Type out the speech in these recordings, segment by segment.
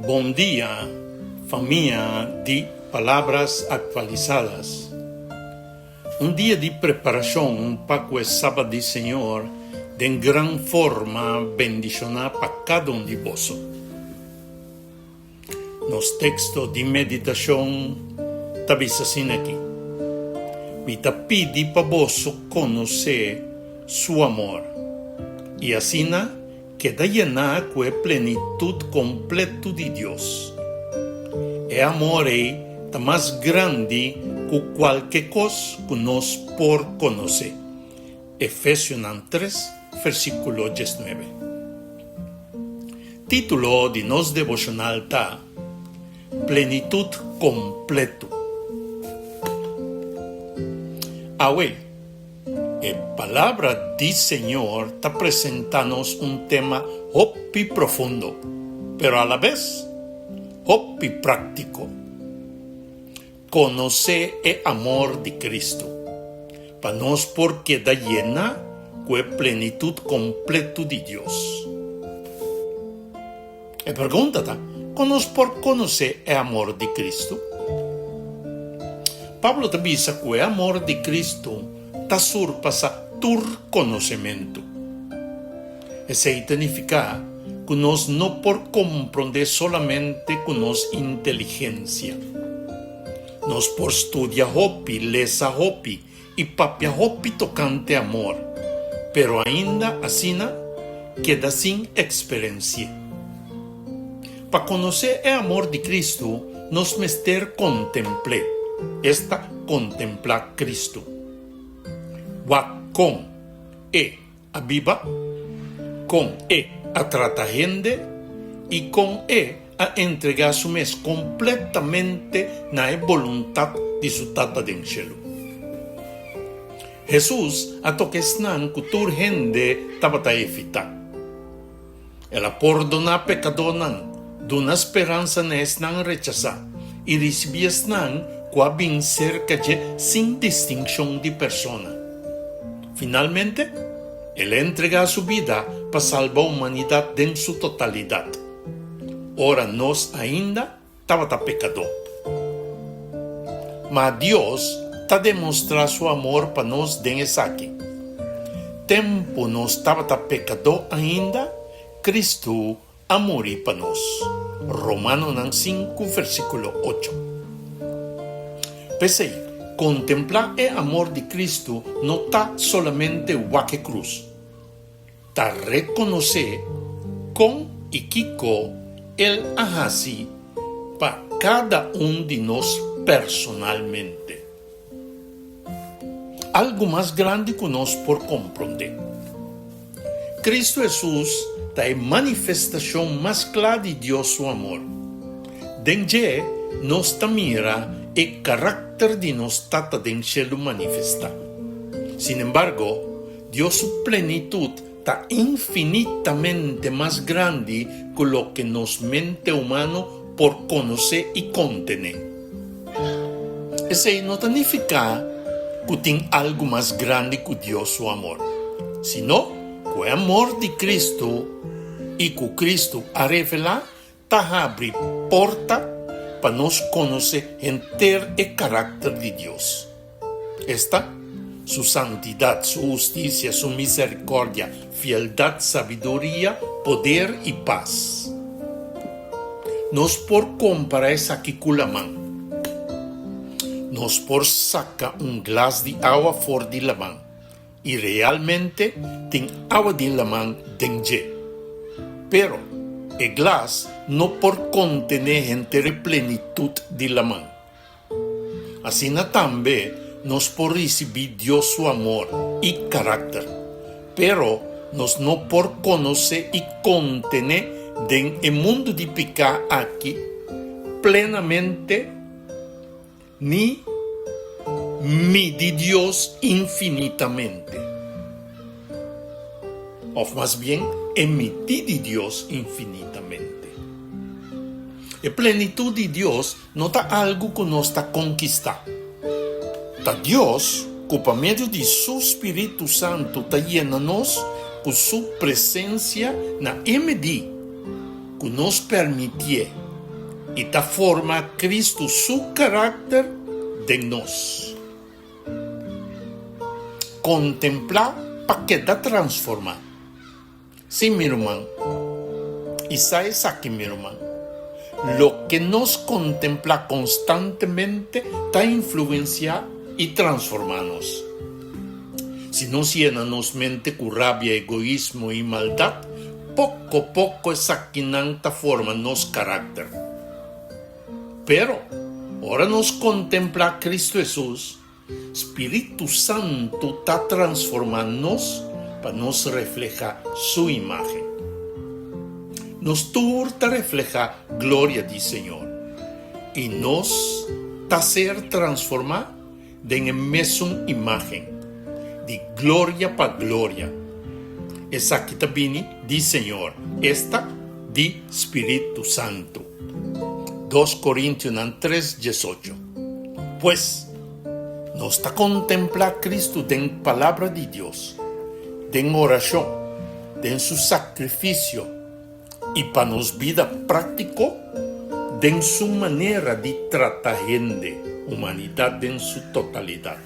Bon dia famia di Palabras Actualizadas. Un dia di preparacion pa cu e Sabat di Señor den gran forma bendiciona pa cada un di boso. Nos teksto di meditashon ta bisa asina aki, Mi ta pidi pa boso konosé Su amor, i asina keda yená ku e plenitut kompletu di Dios. E amor ei ta mas grandi ku kualke kos ku nos por konosé. Efesionan tres, versíkulo diesnuebe. Título di nos devoshonal ta, Plenitut Kompletu. Awe, e Palabra di Señor ta presentá nos un tema hopi profundo, pero alabes hopi práktiko. Konosé e amor di Kristu, pa nos por keda yená ku e plenitut kompletu di Dios. E pregunta ta, Kon nos por konosé e amor di Kristu? Pablo ta bisa ku e amor di Kristu ta surpasá tur konosementu. Esei ta nifiká ku nos no por komprondé solamente ku nos inteligensia. Nos por studia hopi, lesa hopi i papia hopi tokante amor, pero ainda asina keda sin eksperensi'é. Pa konosé e amor di Kristu nos mester kontempl'é, esta kontemplá Kristu. Wak kon e a biba, kon e a trata hende i kon e a entregá su mes kompletamente na e boluntat di su Tata den shelu. Hesus a toka esnan ku tur hende tabata evitá. El a pordoná pekadónan, duna speransa na esnan rechasá i risibí esnan ku a bin serka dje sin distinkshon di persona. Finalmente, el a entregá su bida pa salba humanidat den su totalidat, ora nos ainda tabata pekadó. Ma Dios ta demostrá su amor pa nos den esaki, Tempu nos tabata pekadó ainda, Kristu a muri pa nos. Romanonan sinku versíkulo ocho. P'esei, kontemplá e amor di Kristu no ta solamente wak e krus. Ta rekonosé kon i kiko el a hasi pa kada un di nos personalmente. Algu mas grandi ku nos por komprondé. Kristu Hesus ta e manifestashon mas kla di Dios su amor. Den dje nos ta mira e karakter di nos Tata den shelu manifestá. Sinembargo, Dios su plenitut ta infinitamente mas grandi ku loke nos mente humano por konosé i kontené. Esei no ta nifiká ku tin algu mas grandi ku Dios su amor, sino ku e amor di Kristu i ku Kristu a revelá ta habri porta pa nos konosé henter e karakter di Dios, esta, su santidat, su hustisia, su miserikòrdia, fieldat, sabiduria, poder i pas. Nos por kompará esaki ku laman. Nos por saka un glas di awa for di laman. I realmente tin awa di laman den dje. Pero, e glas no por kontené henter e plenitut di laman. Asina tambe nos por risibí Dios su amor i karakter, pero nos no por konosé i kontené den e mundu di piká aki plenamente. Ni midi Dios infinitamente, òf mas bien e midi di Dios infinitamente. E plenitut di Dios no ta algu ku nos ta konkistá. Ta Dios ku pa medio di su spiritu santu ta yena nos ku su presensia na e midi ku nos permitié. I ta forma Kristu su karakter den nos. Kontemplá pa keda transformá. Sí, mi ruman, i sa esaki, mi ruman, loke nos kontemplá konstantemente ta influensiá i transformá nos. Si nos yena nos mente ku rabia, egoismo i maldat, poko poko esakinan ta forma nos karakter. Pero, ora nos kontemplá Kristu Hesus, Spiritu Santu ta transformá nos pa nos reflehá Su imágen. Nos tur ta reflehá gloria di Señor, i nos ta ser transformá den e mesun imágen, di gloria pa gloria. Esaki ta bini di Señor, esta, di Spiritu Santu. Dos Korintionan tres diesocho. Pues, nos ta kontemplá Kristu den Palabra di Dios, den orashon, den su sakrifisio i pa nos bida práktiko, den su manera di trata hende, humanidat den su totalidat.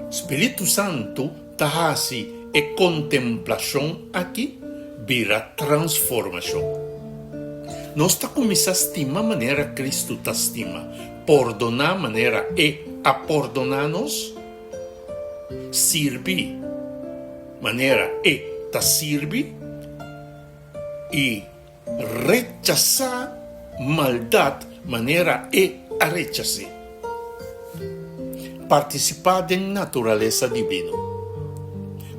Spiritu Santu ta hasi e kontemplashon aki bira transformashon. Nos ta kuminsá stima manera Kristu ta stima, pordoná manera E a pordoná nos, sirbi manera E ta sirbi i Rechasá maldat manera e a rechas'é. Partisipá den naturalesa dibino.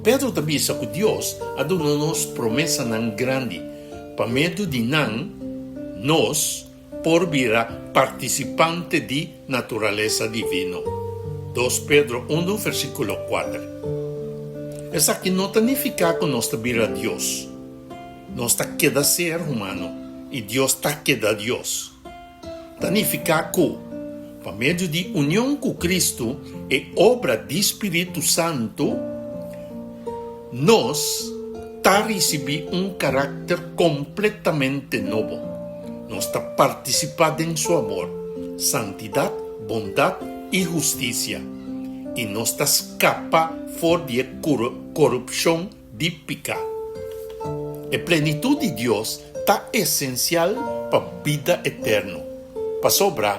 Pedro ta bisa ku Dios a duna nos promesanan grandi, pa medio di nan nos por bira partisipante di naturalesa divino. Dos Pedro unu versíkulo kuater. Esaki no ta nifiká ku nos ta bira Dios. Nos ta keda ser humano i Dios ta keda Dios. Ta nifiká ku, pa medio di union ku Kristu e obra di Spiritu Santu, nos ta risibí un karakter kompletamente nobo. Nos ta partisipá den Su amor, santidat, bondat i hustisia, i nos ta skapa for di e korupshon di piká. E plenitut di Dios ta esensial pa bida eterno, pasobra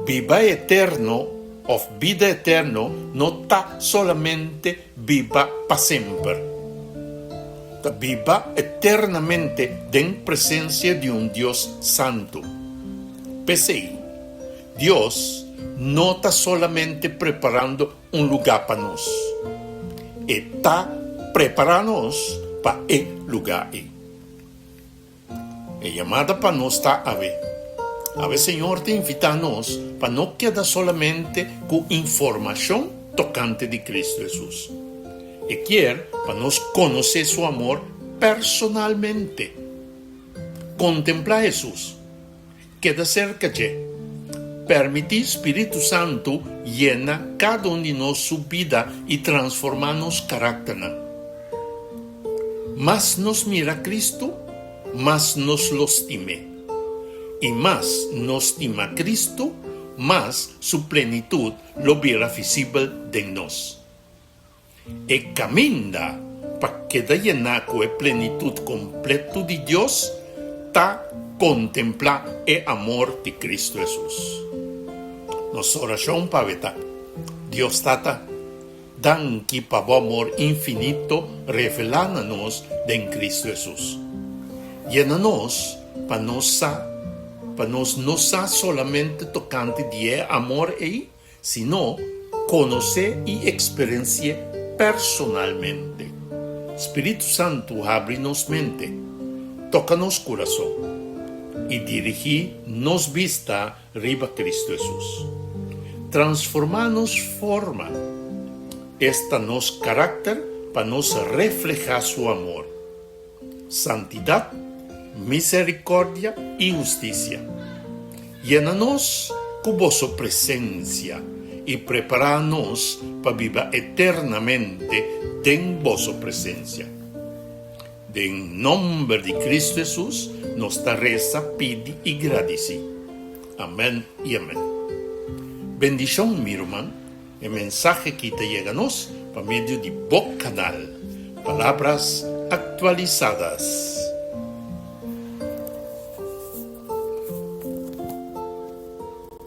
biba eterno òf bida eterno no ta solamente biba pa semper. Ta biba eternamente den presensia di un Dios santu. P'esei, Dios no ta solamente preparando un lugá pa nos. E ta prepará nos pa e lugá ei. E yamada pa nos ta awe. Awe Señor ta invitá nos pa no keda solamente ku informashon tokante di Kristu Hesus. E kier pa nos konosé Su amor personalmente. Kontemplá Hesus. Keda serka dje. Permití Spiritu Santu yena kada un di nos su bida i transformá nos karakternan. Mas nos mira Kristu, mas nos lo stim'é. I mas nos stima Kristu, mas su plenitut lo bira visibel den nos. E kaminda pa keda yená ku e plenitut kompletu di Dios ta kontemplá e amor di Kristu Hesus. Nos orashon pa awe ta, Dios Tata, danki pa bo amor infinito revelá na nos den Kristu Hesus. Yena nos pa nos sa, pa nos no sa solamente tokante di e amor ei, sino konosé i eksperensi'é personalmente. Spiritu Santu habri nos mente, toka nos kurason, i dirigí nos bista riba Kristu Hesus. Transformá nos forma, esta nos karakter pa nos reflehá Su amor. Santidat, miserikòrdia i hustisia. Yena nos ku boso presensia i prepará nos pa biba eternamente den boso presensia. Den nòmber di Kristu Hesus. nos ta resa, pidi i gradisí. Amèn i amèn. Bendishon, mi ruman. E mensahe ki ta yega nos pa medio di bo kanal, Palabras Actualizadas.